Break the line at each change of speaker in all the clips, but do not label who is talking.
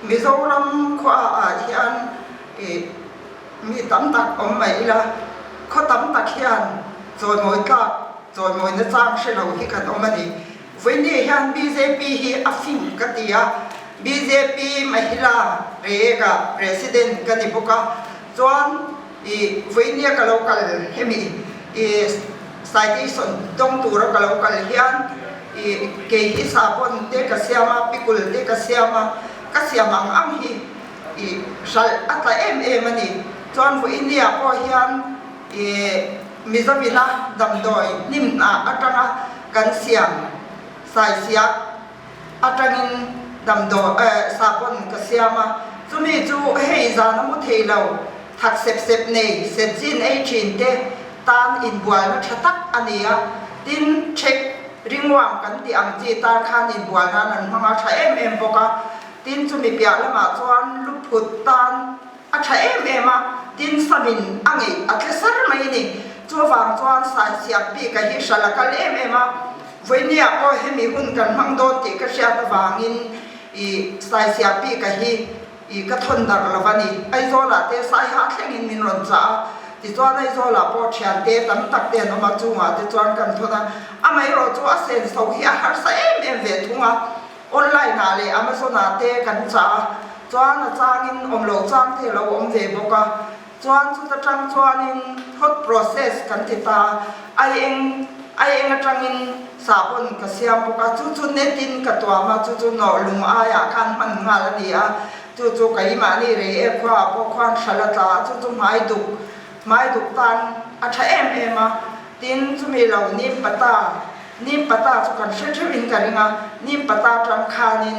Mizoram khua ah hian i mi tam tak awm mai ila, khaw tam tak hian chawimawi tlak, chawimawi na chang hre lo hi kan awm a ni. Vawiini hian bjp hi a fing ka ti a, bjp Mahila Reiek-ah President ka ni bawk a, chuan i vawiinia ka lo kal hemi i citation dawng tura ka lo kal hian i kei hi sahbawn te ka siam a, pikul te ka siam a, ka siam ang ang hi i hralh a tla em em a ni. Chuan vawiinia pawh hian i Mizovina damdawi hnim hnah atanga kan siam saisiak atangin damdawi sahbawn ka siam a, chumi chu hei zan a mu thei lo, thak sep sep nei, set zin ei thin te tan inbualna tha tak a ni a, tin chhek ringwang kan tih ang chi tan khan inbual nan an hmang a tha em em bawk a, tin chumi piah lamah chuan luphut tan A tha em em a, tin samin a ngeih a tle sar mai a ni. Chuvang chuan Saisiak bik a hi hral a kal em em a, vawinia pawh hemi hun kan hmang dawn tih ka hriat avangin i Saisiak bik a hi i ka thawn darh lo a ni. Aizawlah te Saiha thlengin min rawn chah a, tichuan Aizawlah pawh thiante tam tak te an awm a, chungah te chuan kan thawn a, amaherawh chu a senso hi a harsa em em ve thung a. Online ah leh Amazon ah te kan chah a, chuan a changin awm loh chang te lo awm ve bawk a, chuan chuta tang chuanin hot process kan ti ta a, ai eng ai eng atangin sahbawn ka siam bawk a, chu chu net in ka tuam a, chu chu nawh lung aiah khan hman nghal a ni a, chu chu keimahni rei e khua ah pawh khuan hral a tla a, chu chu hmai duk hmai duk tan a tha em em a, tin chumi lo nim pata Nim pata chu kan hre theuh in ka ring a, nim pata tang khanin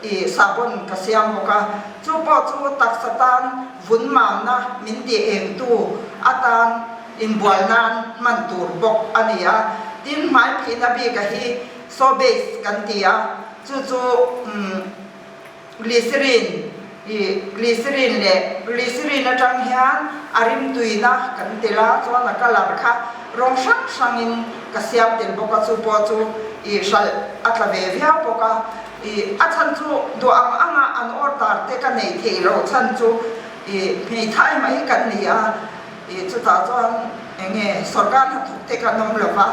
i sahbawn ka siam bawk a, chu pawh chu taksa tan vun mamna min ti eng tu atan inbual nan hman tur bawk a ni a, tin hmai phihna bik a hi saw base kan ti a, chu chu umm. Glycerin, I glycerin leh glycerin atang hian a rimtuina kan tel a, chuan a colour kha rawng hrang hrangin ka siam tel bawk a, chu pawh chu i hralh a tla ve viau bawk a. I a chhan chu duh ang anga an order te ka nei thei loh chhan chu i hmeithai mai kan ni a, i chutah chuan eng nge sorkar hnathawk te kan awm lo va,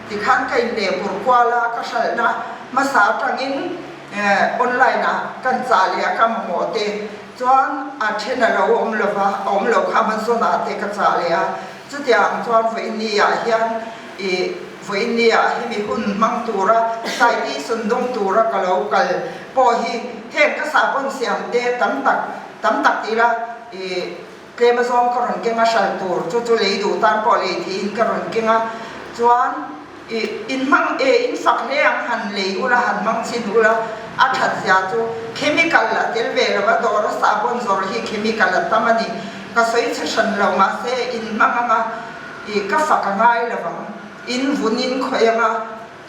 tikhan ka inlehpur kual a, ka hralhna hmasa atangin Online ah kan chah leh a ka mamawh te chuan a then a lo awm lo va, a awm lo kha Amazon ah te ka chah leh a, chutiang chuan vawiini ah hian ih vawiini ah hemi hun hmang tura citation dawng tura ka lo kal pawh hi heng ka sahbawn siam te tam tak tam tak tih la ih tlem azawng ka rawn keng a hral tur chu chu lei duh tan pawh lei theihin ka rawn keng a chuan I in hmang e, in fak hle ang han lei ula, han hmang chhin ula, a that zia chu chemical a tel ve lo a, dawr a sahbawn zawr hi chemical a tam a ni, ka sawi chhe hran lo mahse in hmang anga i ka fak a ngai lo ang, in vun in khawih anga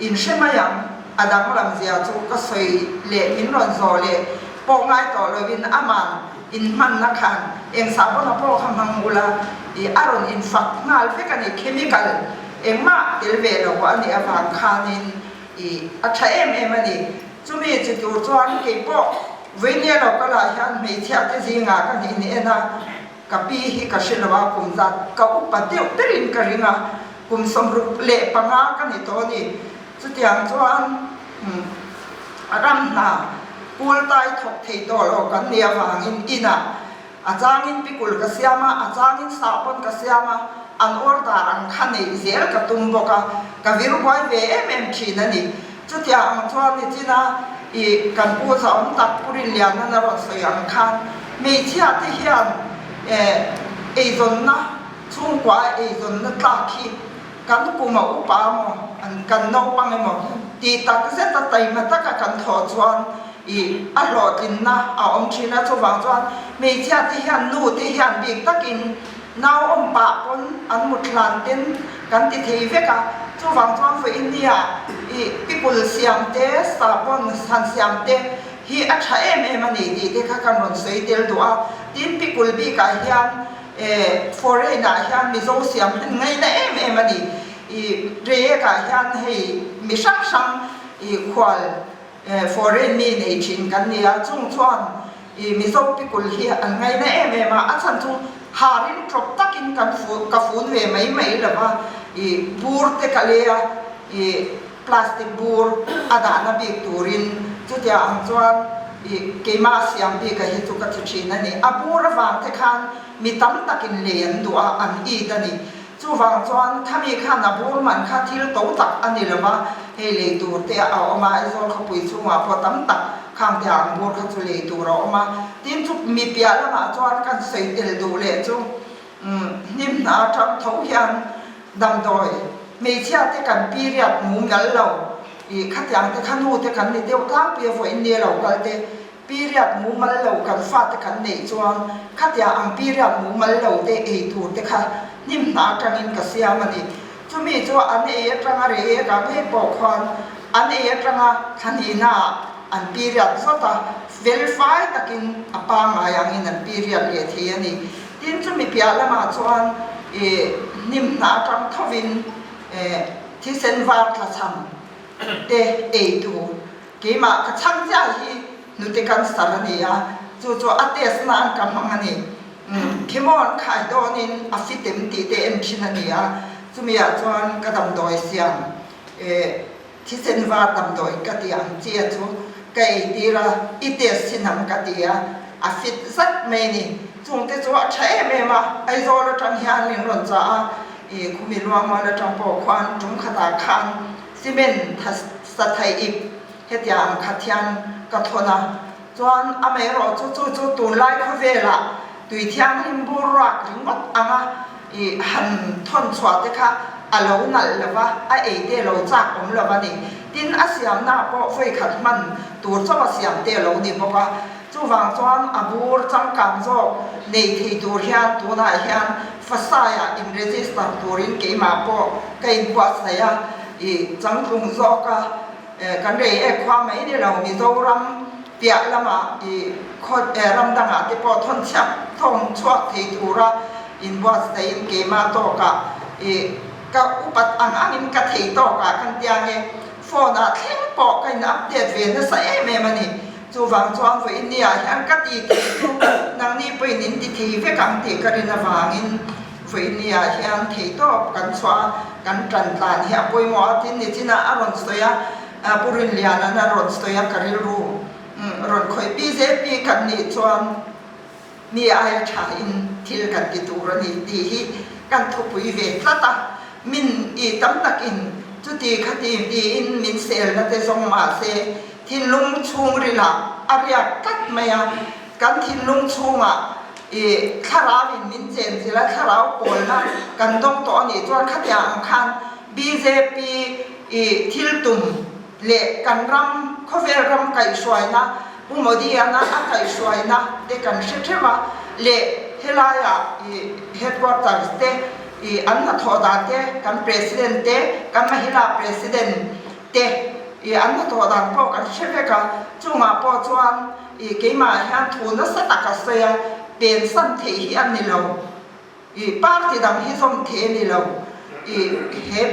in hre mai ang, a danglam zia chu ka sawi leh min rawn zawh leh pawh ngai tawh lo in aman in hmanna khan eng sahbawn a pawh kha hmang ula i a rawn in fak nghal vek a ni, chemical. Engmah tel ve lo a nih avang khanin i a tha em em a ni. Chumi chi tur chuan kei pawh Vainia local-ah hian hmeichhia te zingah ka nih ni en a, ka pi hi ka hre lo a, kum zat ka upa deuh berin ka ring a, kum 65 ka ni tawh a ni. Chutiang chuan ram hna pool tai thawk thei tawh lo kan nih avangin inah A changin pikul ka siam a, a changin sahpawn ka siam a, an order ang kha neih zel ka tum bawk a, ka vir buai ve em em thin a ni. Chutia ang chuan nichina i kan pu zahawm tak Pu Rinliana'n a rawn sawi ang khan hmeichhia te hian eizawnna chhungkua a eizawnna tlak hi kan kum a upa emaw kan naupang emaw tih tak zet a taima taka kan thawh chuan I a hlawhtlinna a awm thin a, chuvang chuan hmeichhia te hian nu te hian bik takin nau awm pah pawn an mut hlan ten kan ti thei vek a, chuvang chuan vawi India i pikul siam te, sahbawn han siam te hi a tha em em a ni tih te kha kan rawn sawi tel duh a, tin pikul bikah hian foreign ah hian Mizo siam hman ngaihna em em a ni, i Reiek ah hian hei mi hrang hrang i khual Foreign mi nei thin kan ni a, chung chuan I Mizo pikul hi an ngaina em em a, a chhan chu harin ṭawp takin kan fun ka fun ve mai mai lo va, i bur te ka lei a, i plastic bur a dahna bik turin chutia ang chuan i keimah siam bika hi chu ka ti ṭhin a ni. A bur avang te khan mi tam takin lei an duh a, an it a ni. Chuvang chuan khami khan a bur man kha thil to tak a ni lo va, hei lei tur te a awm a, Aizawl khawpui chhungah pawh tam tak khang te ang bur kha chu lei tur a awm a. Tin chu mi piah lamah chuan kan sawi tel duh leh chu hnim hna atang tho hian damdawi hmeichhia te kan period mumal lo ih khatiang te kha nu te kan ni deuh tlangpui a vawiin ni lo kal te Period mumal lo kan fate kan neih chuan khatia ang period mumal lo te ei tur te kha hnim hna atangin ka siam a ni. Chumi chu an ei atanga rei ek ang ngei pawh khuan an ei atanga thlahnihna ah an period zawt a, fel fai takin a pangngai angin an period leh thei a ni. Tin chumi piah lamah chuan ih hnim hna atang thovin eh thisen var tlachham te ei tur Keimah ka chhang chiah hi hnute cancer a ni a, chu chu a test nan ka hmang a ni. Chemo an khai dawnin a fit em tih te en thin a ni a, chumi ah chuan ka damdawi siam thisen var damdawi ka tih ang chi a chu ka ei tir a, i test thin ang ka ti a, a fit zat mai a ni. Chungte chu a tha em em a, Aizawl atang hian min rawn chah a, Khumi Luangmual atang pawh khuan tum khatah khan Cement tha sa thei ip hetiang ang khat hian ka thawn a, chuan amaherawh chu chu chu tunlai khawvelah tui thianghlim bur ruak ringawt anga i han thawn chhuah te kha a lo nalh lo va, a ei te lo chak awm lo va ni. Tin, a siamna pawh vawi khat hman tur chauh a siam te lo ni bawk a, chuvang chuan a bur changkang zawk nei thei tur hian tunah hian Fasaiah in register turin keimah pawh ka inbuatsaih a, i changtlung zawk a, kan rei ek khua mai ni lo, Mizoram piah lamah i khaw ram dangah te pawh thawn chhiak thawn chhuak thei tura inbuatsaihin keimah tawkah i ka upat ang angin ka thei tawkah kan tia nge phone ah thleng pawh ka in update ve nasa em em a ni. Chuvang chuan vawiin ni ah hian ka ti thei chu nangni pawhin in ti thei vek ang tih ka rin avangin vawiin ni ah hian thei tawp kan chhuah a, kan tan tlan hi a pawimawh a tin nichinah a rawn sawi a, Pu Rinliana'n a rawn sawi a ka rilru rawn khawih pi zel pi kan nih chuan mi aia tha in thil kan ti tur a ni tih hi kan thupui ve tlat a, min i tam takin chuti khati tiin min selna te zawng mahse Thinlung chhungrilah a riak tlat mai a, kan thinlung chhungah i thlarau in min chenchilh a, thlarau pawlna kan dawng tawh a nih chuan khatiang ang khan bjp i thil tum leh kan ram khawvel ram kaihhruaina Pu Modi-ana a kaihhruaina te kan hre theuh a, leh helaiah i headquarters te i an hnathawh dan te kan President te kan Mahila President te i an hnathawh dan pawh kan hre vek a, chungah pawh chuan i keimah hian thu nasa tak a sawi a, pensan theih hi a ni lo, i party dang hi zawm thei a ni lo, i he.